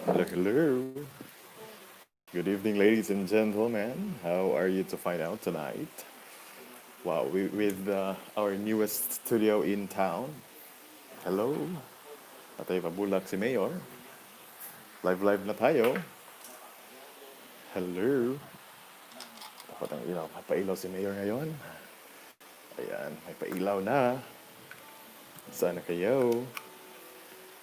Hello, hello. Good evening, ladies and gentlemen. How are you to find out tonight? Wow, with our newest studio in town. Hello. Atay pabulak si Mayor. Live live na tayo. Hello. Dapat ang ilaw. May pailaw si Mayor ngayon. Ayan, may pailaw na. Sana kayo.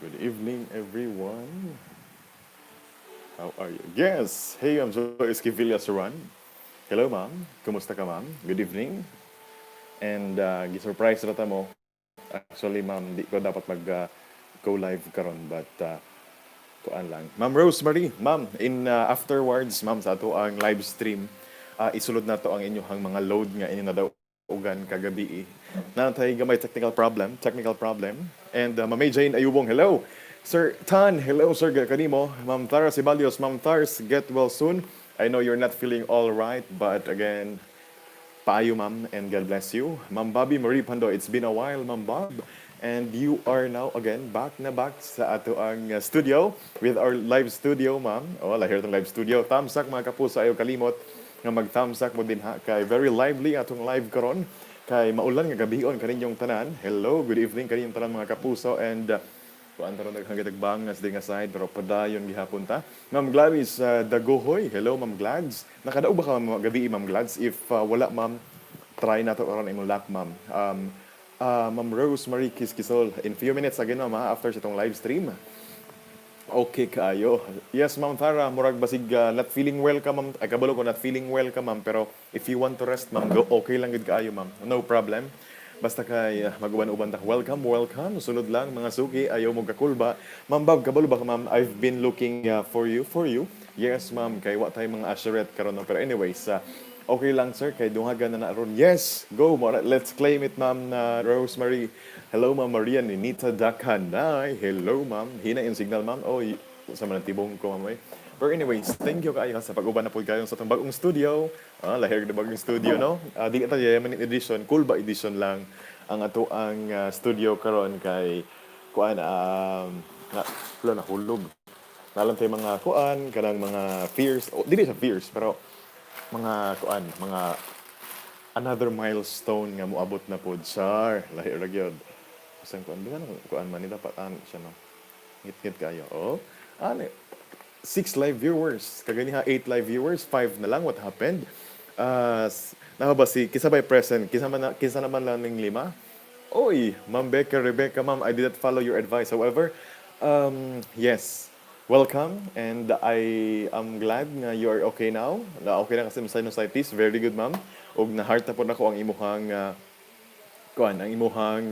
Good evening, everyone. How are you? Yes! Hey, I'm Joy Esquivilla Saran. Hello, ma'am. Kumusta ka, ma'am? Good evening. And gi-surprise ra ta mo. Actually, ma'am, di ko dapat mag go live karon, but kuan lang. Ma'am Rosemary, ma'am, in afterwards, ma'am, sa ato ang live stream, isulod na to ang inyong mga load nga inyo nadaugan kagabi. Naa tay gamay technical problem. And Ma'am May Jane Ayubong, hello. Sir Tan, hello, sir kanimo. Ma'am Tara Sibalios, Ma'am Tars, get well soon. I know you're not feeling all right, but again, paayo, ma'am, and God bless you. Ma'am Bobby Marie Pando, it's been a while, Ma'am Bob. And you are now again back na back sa ato ang studio with our live studio, ma'am. Oh, lahir itong live studio. Thumbs up, mga kapuso, ayaw kalimot nga mag thumbs up mo din ha. Kay very lively atong live karon. Kay maulan nga gabion kaninyong tanan. Hello, good evening kaninyong tanan, mga kapuso, and kuan taron daghang kitag bangas di nga side, pero padayon gihapon ta. Ma'am Gladys Dagohoy, hello, Ma'am Glads. Nakadaog ba ka, ma'am, gabi, Ma'am Glads? If wala, ma'am, try na to karon imong luck, ma'am. Ma'am Rose Marie Kiskisol, in few minutes again, ma'am, ha, after sa itong live stream. Okay kaayo. Yes, Ma'am Tara, murag basig not feeling well ka, ma'am. Ay, kabalo ko not feeling well ka, ma'am, pero if you want to rest, ma'am, go, okay lang gid kaayo, ma'am. No problem. Basta kay mag-uban-uban ta. Welcome, welcome. Sunod lang, mga suki, ayaw mo kakulba. Ma'am Bob, kabalo ba ka, ma'am? I've been looking for you. Yes, ma'am, kay wa tayo mga usherette karon, no? Pero anyways, okay lang, sir, kay dunghagan na na ron. Yes, go. Let's claim it, ma'am na Rosemary. Hello, Ma'am Maria Ninita Dakanay. Hello, ma'am. Hina yung signal, ma'am. Oh, sa man tibong ko, ma'am, eh. But anyways, thank you kaayo sa pag-uban na po kayo sa atong bagong studio. Ah, lahir na bagong studio, no? Ah, di ta yaman edition, cool ba edition lang ang ato ang studio karon kay kuan na wala na hulog. Nalang tayo mga kuan kanang mga fears, oh, dili siya fears pero mga kuan, mga another milestone nga moabot na pod, char. Lahi ra gyud. Bisan kuan di man kuan man ni dapat an siya, no. Ngit-ngit kayo. Oh, ani six live viewers. Kaganiha eight live viewers, five na lang. What happened? Uh, ba si kinsa bay present? Kinsa man kinsa naman lang ning lima? Oy, Ma'am Becca, Rebecca, ma'am, I did not follow your advice. However, yes, welcome and I am glad nga you are okay now. Na okay na kasi sinusitis. Very good, ma'am. Ug na-heart na po nako ang imuhang kuan, ang imuhang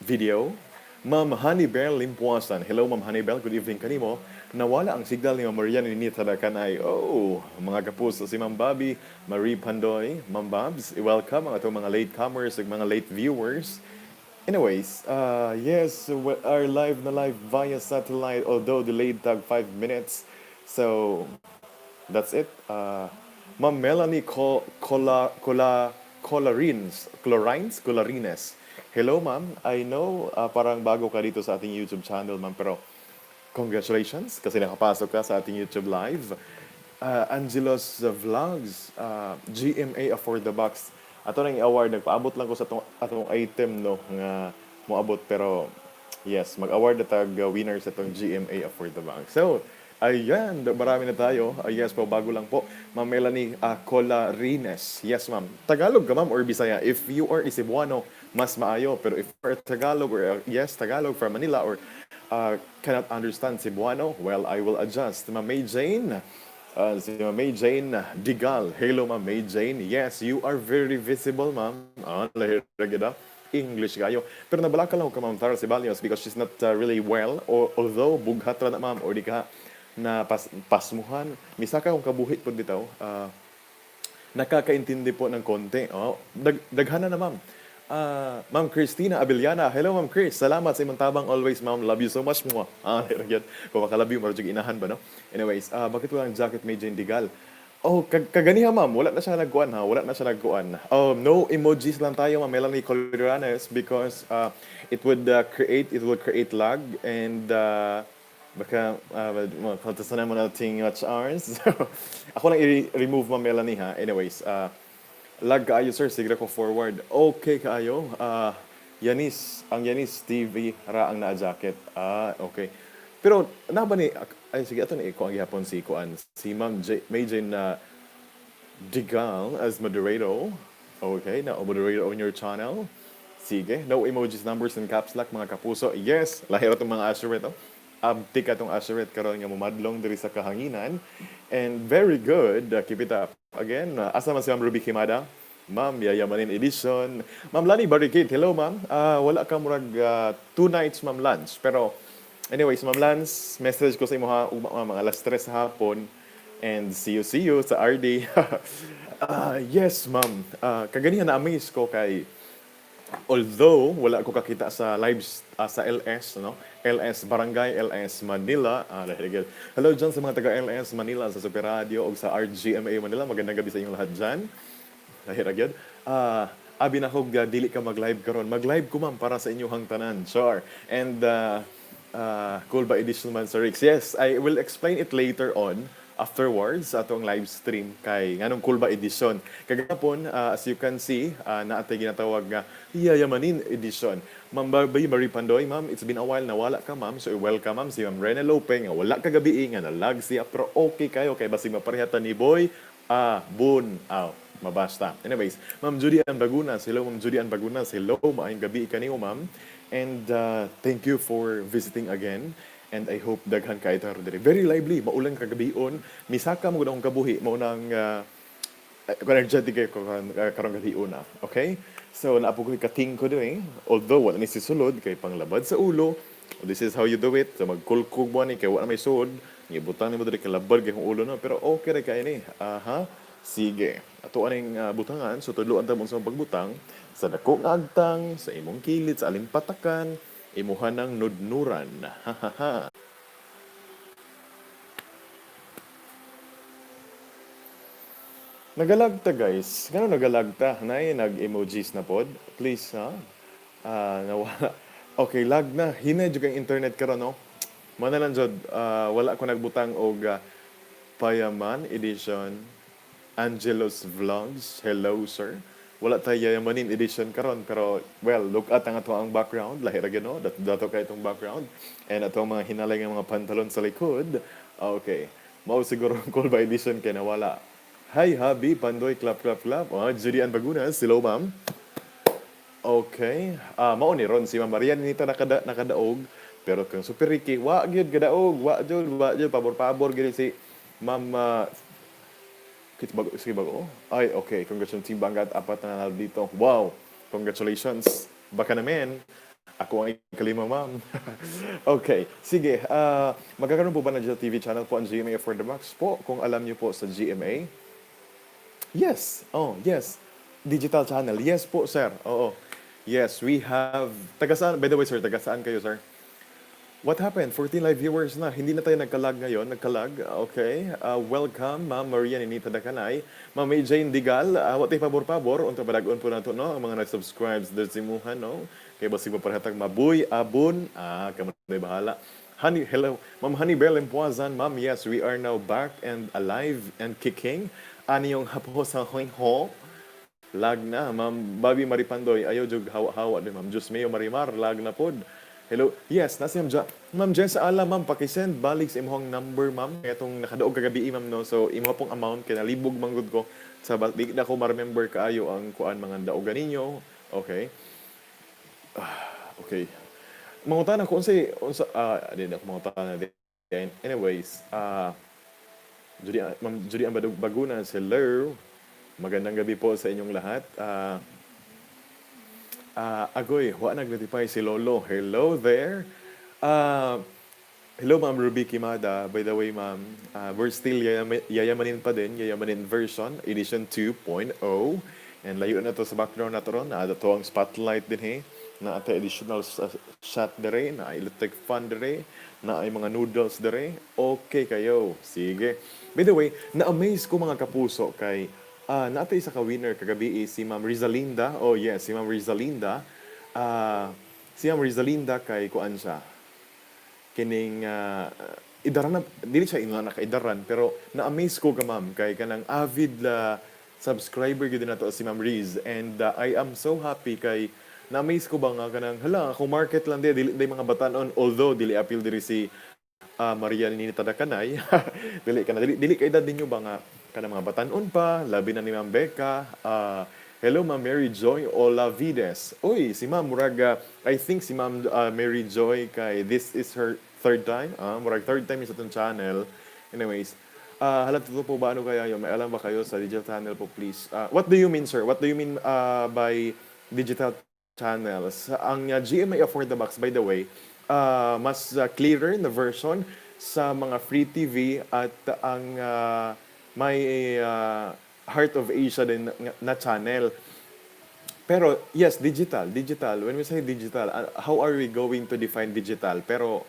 video. Ma'am Honeybell Limpuasan. Hello, Ma'am Honeybell. Good evening kanimo. Nawala ang signal ni Ma'am Maria Ninita Dakanay. Oh, mga kapuso, si Ma'am Bobby, Marie Pandoy, Ma'am Babs, welcome ang atong mga latecomers ug mga late viewers. Anyways, yes, we are live na live via satellite, although delayed tag 5 minutes. So, that's it. Ma'am Melanie Cola, Cola, Colarines, Chlorines, Colarines. Hello, ma'am. I know parang bago ka dito sa ating YouTube channel, ma'am, pero congratulations kasi nakapasok ka sa ating YouTube live. Angelos Vlogs, GMA Afford the Box. Ato nang i-award, nagpaabot lang ko sa atong item, no, nga moabot, pero yes, mag-award na tag winner sa atong GMA Afford the Box. So, ayan, marami na tayo. Yes po, bago lang po. Ma'am Melanie Colarines. Yes, ma'am. Tagalog ka, ma'am, or Bisaya? If you are Cebuano, mas maayo. Pero if you are Tagalog or yes, Tagalog from Manila or cannot understand Cebuano, well, I will adjust. Ma'am May Jane, si Ma'am May Jane Digal. Hello, Ma'am May Jane. Yes, you are very visible, ma'am. Ah, lahir ra gyud, ah. English kayo. Pero nabalaka lang ko ka Ma'am Tara Ceballos because she's not really well. Or, although, bughat ra na, ma'am, or di ka na pasmuhan. Misaka kung kabuhi po dito, nakakaintindi po ng konti. Oh, daghana na, ma'am. Ah, Ma'am Christina Abellana. Hello, Ma'am Chris. Salamat sa imong tabang always, ma'am. Love you so much mo. Ah, gyud. Kung makalove you, marag inahan ba, no? Anyways, bakit walang jacket, May Jane Digal? Oh, kaganiha, ma'am, wala na siya nagkuan ha, wala na siya nagkuan. Oh, no emojis lang tayo, Ma'am Melanie Coloranes, because it will create lag and Baka uh, mo nating watch hours. Ako lang i-remove, Ma'am Melanie, ha. Anyways, lag kaayo, sir, sige ko forward. Okay kaayo. Yanis, ang Yanis TV ra ang naa jacket. Ah, okay. Pero na ba ni, ay sige, ato ni ko ang gihapon si kuan si Ma'am J, May Jane na Digal as moderator. Okay, now moderator on your channel. Sige, no emojis, numbers, and caps lock, mga kapuso. Yes, lahi ra itong mga usherette. Oh. Abtik atong usherette karon nga mumadlong diri sa kahanginan. And very good. Keep it up. Again, asa man si Ma'am Ruby Kimada? Ma'am, Yayamanin Edition. Ma'am Lani Barricade, hello, ma'am. Wala ka murag 2 nights, Ma'am Lance. Pero anyways, Ma'am Lance, message ko sa imo ha, ugma, mga alas 3 sa hapon. And see you sa RD. Yes, ma'am. Kaganihan na-amaze ko kay although wala ko kakita sa lives sa LS, no, LS Barangay LS Manila, dahil hello dyan sa mga taga LS Manila, sa Super Radio o sa RGMA Manila. Magandang gabi sa inyong lahat dyan. Dahil gyud abi na ko dili ka mag-live karon. Mag-live ko, ma'am, para sa inyong tanan, sure. And cool ba edition man sa Rix? Yes, I will explain it later on afterwards sa atong live stream kay nganong cool ba edition. Kagapon, as you can see, naa tay ginatawag nga Yayamanin edition. Ma'am Barbie Marie Pandoy, ma'am, it's been a while na wala ka, ma'am. So welcome, ma'am, si Ma'am Rene Lope nga wala kagabi nga nalag siya, pero okay kayo kay basig maparehatan ni Boy ah Bun aw mabasta. Anyways, Ma'am Judy Ann Bagunas, hello, Ma'am Judy Ann Bagunas, hello, maayong gabi kanimo, ma'am. And thank you for visiting again. And I hope daghan kaayo ta diri. Very lively, maulan kagabion. Misaka mo gud akong kabuhi, mao nang energetic kaayo ko karong gabion na. Okay? So naa po ko'y kating ko diri. Although wala ni si sulod kay panglabad sa ulo. This is how you do it. So magkulkog mo ni kay wala may suod. Gibutang nimo diri, kalabad kay kung ulo, no. Pero okay ra kay ni. Aha. Sige. Ato aning butangan, so tudloan ta mo sa pagbutang sa dako nga agtang, sa imong kilid, sa alimpatakan, imuha ng nudnuran. Ha ha ha. Nagalagta, guys. Ngano nagalagta? Nay nag-emojis na pod. Please ha. Nawala. Okay, lag na. Hinay jud kang internet karon, no. Mana lang jud, wala ko nagbutang og Payaman edition. Angelo's Vlogs. Hello, sir. Wala tayo Yayamanin edition karon, pero well, look at ang ato ang background, lahi ra gyud, no. Dato dato kay itong background and ato ang mga hinalay nga mga pantalon sa likod. Okay. Mao siguro ang call by edition kay nawala. Hi, Habi, Pandoy, clap, clap, clap. Oh, Judy Ann Bagunas, hello, ma'am. Okay. Mao ni ron si Ma'am Maria Ninita nakadaog, pero kang Super Ricky wa gyud kadaog, wa jud, wa jud, pabor-pabor gyud si Ma'am Kit bago, sige bago. Ay, okay. Congratulations, Team Bangat. Apat na nanalo dito. Wow. Congratulations. Baka naman. Ako ang ikalima, ma'am. Okay. Sige. Magkakaroon po ba ng digital TV channel po ang GMA for the Max po? Kung alam niyo po sa GMA? Yes. Oh, yes. Digital channel. Yes po, sir. Oo. Yes, we have... Taga saan? By the way, sir, taga saan kayo, sir? What happened? 14 live viewers na. Hindi na tayo nagkalag ngayon. Nagkalag. Okay. Welcome, Ma'am Maria Ninita Dakanay. Ma'am May Jane Digal. What pabor-pabor. Unta padagon po nato, no? Ang mga nag-subscribe sa simuhan, no? Kay basig maparhatag mabuy, abon. Ah, kamo na bahala. Honey, hello. Ma'am Honey Bell Empuazan. Ma'am, yes, we are now back and alive and kicking. Ani yung hapo sa hoing ho. Lag na, Ma'am Bobby Maripandoy. Ayaw jug hawa-hawa din, Ma'am. Diyos mio, Marimar, lag na pod. Hello. Yes, nasi Ma'am Ja. Ma'am Jess Ala, ma'am, pakisend balik sa imong number, ma'am. Kaya itong nakadaog kagabi, ma'am, no. So, imo pong amount kay nalibog manggod ko. Sa di na ko ma-remember kaayo ang kuan mga daogan ninyo. Okay. Okay. Mangutana ko unsay unsa di na ako mangutana di. Anyways, Judy, Ma'am Judy ang Bagunas, hello. Magandang gabi po sa inyong lahat. Agoy, wa nag-notify si Lolo. Hello there. Hello, Ma'am Ruby Kimada. By the way, ma'am, we're still yayamanin pa din, Yayamanin version, edition 2.0. And layo na to sa background na to ron. Naa to ang spotlight din he. Naa ata additional shot dere, na electric fan dere, na ay mga noodles dere. Okay kayo. Sige. By the way, na-amaze ko, mga kapuso, kay naa tay isa ka winner kagabi eh, si Ma'am Rizalinda. Oh yes, si Ma'am Rizalinda. Si Ma'am Rizalinda kay kuan siya. Kining idaran na dili siya ingon na kaidaran, pero na-amaze ko ka, ma'am, kay kanang avid la subscriber gyud nato si Ma'am Riz, and I am so happy kay na-amaze ko ba nga kanang hala ako market lang di dili di mga batanon, although dili appeal diri si Maria Ninita Dacanay. Dili ka na dili dili kay edad ninyo ba nga kanang mga batanon pa, labi na ni Ma'am Becca. Hello, Ma'am Mary Joy Olavides. Uy, si Ma'am murag I think si Ma'am Mary Joy kay this is her third time, murag third time sa atong channel. Anyways, hala, totoo po ba, ano kaya yun? May alam ba kayo sa digital channel po, please? What do you mean, sir? What do you mean by digital channels? Ang GMA Affordabox, by the way, mas clearer na version sa mga free TV at ang may Heart of Asia din na channel. Pero yes, digital, digital. When we say digital, how are we going to define digital? Pero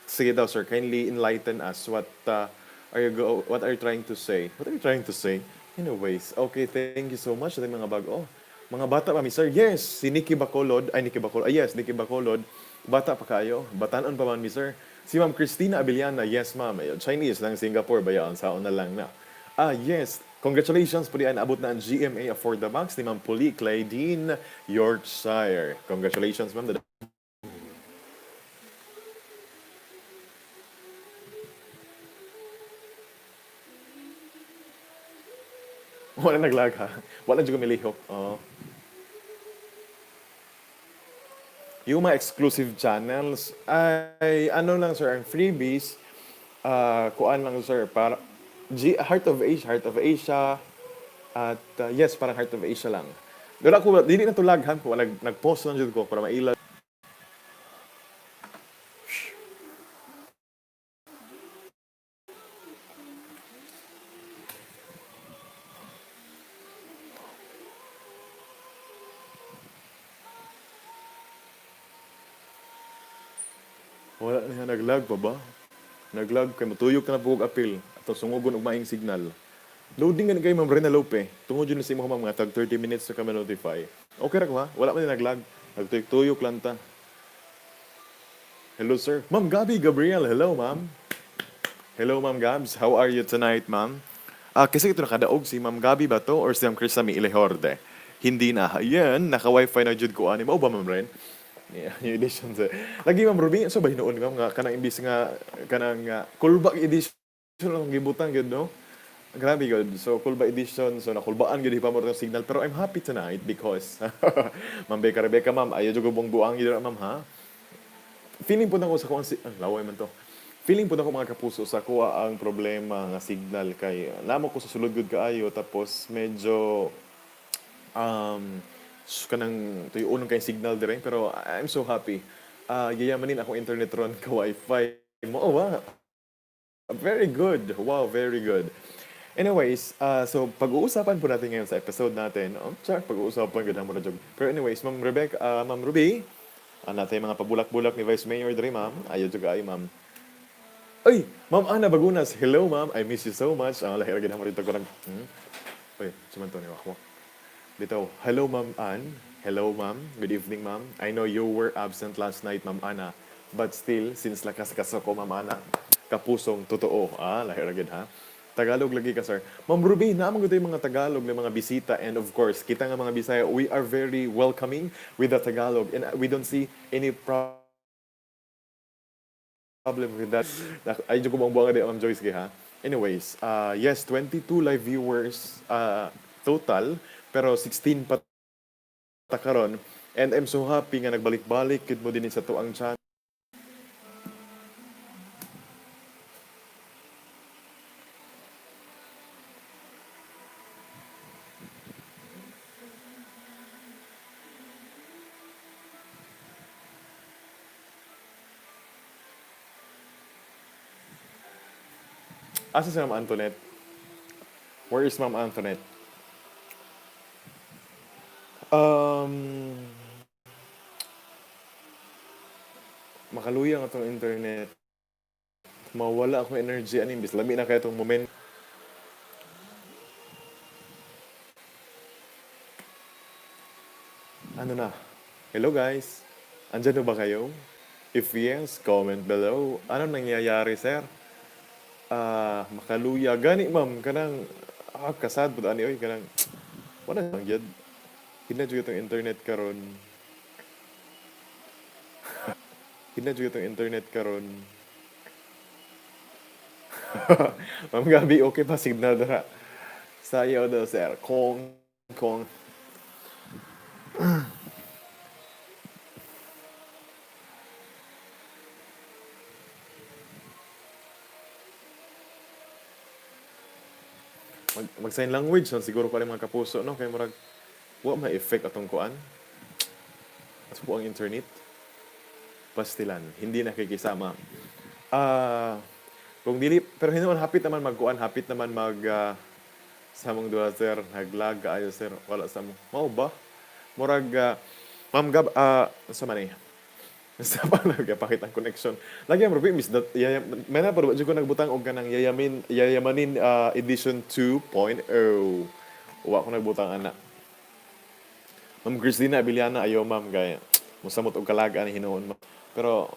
sige daw, sir, kindly enlighten us. What are you trying to say? What are you trying to say? Anyways, okay, thank you so much sa mga bago. Mga bata pa mi, sir. Yes, si Nikki Bacolod, ay Nikki Bacolod. Ay yes, Nikki Bacolod. Bata pa kayo. Batanon pa man mi, sir. Si Ma'am Christina Abiliana, yes, ma'am. Ayun, Chinese lang Singapore ba yan? Saon na lang na. Ah, yes. Congratulations po diyan. Abot na ang GMA Affordabox ni Ma'am Puli Claydene Yorkshire. Congratulations, ma'am. Wala naglag ha. Wala jud milihok. Oh. Yung mga exclusive channels ay ano lang, sir, ang freebies kuan lang, sir, para G Heart of Asia, Heart of Asia at yes, parang Heart of Asia lang. Wala ko dili na tulaghan ko nag-post lang jud ko para maila. Wala na naglag pa ba? Naglag kay motuyok na pug apil atong sungugon og maayong signal. Loading gani kay Ma'am Rena Lope. Tungod yun sa imo, ma'am, nga tag 30 minutes sa kami notify. Okay ra ko ha? Wala man ni naglag. Nagtuyok-tuyok lang ta. Hello, sir. Ma'am Gabi Gabriel, hello, ma'am. Hello, Ma'am Gabs. How are you tonight, ma'am? Ah, kasi ito nakadaog si Ma'am Gabi ba to or si Ma'am Krista Ilehorde? Hindi na. Ayan, naka-wifi na jud ko ani. Mao ba, Ma'am Ren? Yeah, yung edition sa. Lagi, Ma'am Ruby, so ba hinuon ma'am nga kanang imbis nga kanang kulba edition lang gibutang gyud, no? Grabe gud. So kulba edition, so nakulbaan gyud pa mo ng signal, pero I'm happy tonight because Ma'am Becca Rebecca, ma'am, ayaw jud ko buong buang gyud, ma'am, ha. Feeling po na ko sa kuang si ang laway man to. Feeling po na ko, mga kapuso, sa kuha ang problema nga signal kay namo ko sa sulod gud kaayo, tapos medyo kanang tuyo kay signal dire, pero I'm so happy. Ah, yayamanin akong internet ron ka wifi mo. Oh, wow. Very good. Wow, very good. Anyways, so pag-uusapan po natin ngayon sa episode natin. Oh, char, pag-uusapan gud mo na jud. Pero anyways, Ma'am Rebecca, Ma'am Ruby, natin mga pabulak-bulak ni Vice Mayor diri, ma'am. Ayo jud ay, ma'am. Ay, Ma'am Ana Bagunas. Hello, ma'am. I miss you so much. Ang lahi ra gid mo rito ko nag. Uy, sumanto ni ako. Dito, hello, Ma'am Ann. Hello, ma'am. Good evening, ma'am. I know you were absent last night, Ma'am Ana. But still, since lakas kaso ko, Ma'am Ana, kapusong totoo. Ah, lahi ra gid ha. Tagalog lagi ka, sir. Ma'am Ruby, naman ko yung mga Tagalog na mga bisita, and of course, kita nga mga Bisaya, we are very welcoming with the Tagalog and we don't see any problem with that. Ay, ko bang buwang di, Ma'am Joyce, ha? Anyways, yes, 22 live viewers total, pero 16 pa ta karon. And I'm so happy nga nagbalik-balik gid mo din sa tuang channel. Asa si Ma'am Antoinette? Where is Ma'am Antoinette? Makaluyang atong internet. Mawala akong energy ani imbis lami na kay itong moment. Ano na? Hello, guys. Andyan na ba kayo? If yes, comment below. Ano nangyayari, sir? Ah, makaluya gani, ma'am, kanang kasad pud ani oy, kanang wala lang gyud. Hina jud itong internet karon. Hina jud itong internet karon. Ma'am Gabi, okay pa signal dara? Sayo daw, sir. Kong mag sign language lang siguro pa rin, mga kapuso, no, kay murag wa ma effect atong kuan. Ato po ang internet. Pastilan, hindi nakikisama. Ah, kung dili pero hinuon hapit naman magkuan, hapit naman mag sa among duha, sir, naglag kaayo, sir, wala sa mo. Mao ba? Murag Ma'am Gab, sa man eh. Sa pa nagpakita ang connection. Lagi ang rubi miss that yaya, may na pero ko nagbutang og kanang yayamanin edition 2.0. Wa ko nagbutang ana. Ma'am Christina Abiliana, ayo ma'am, gaya. Musamot og kalaga ni hinuon, ma'am. Pero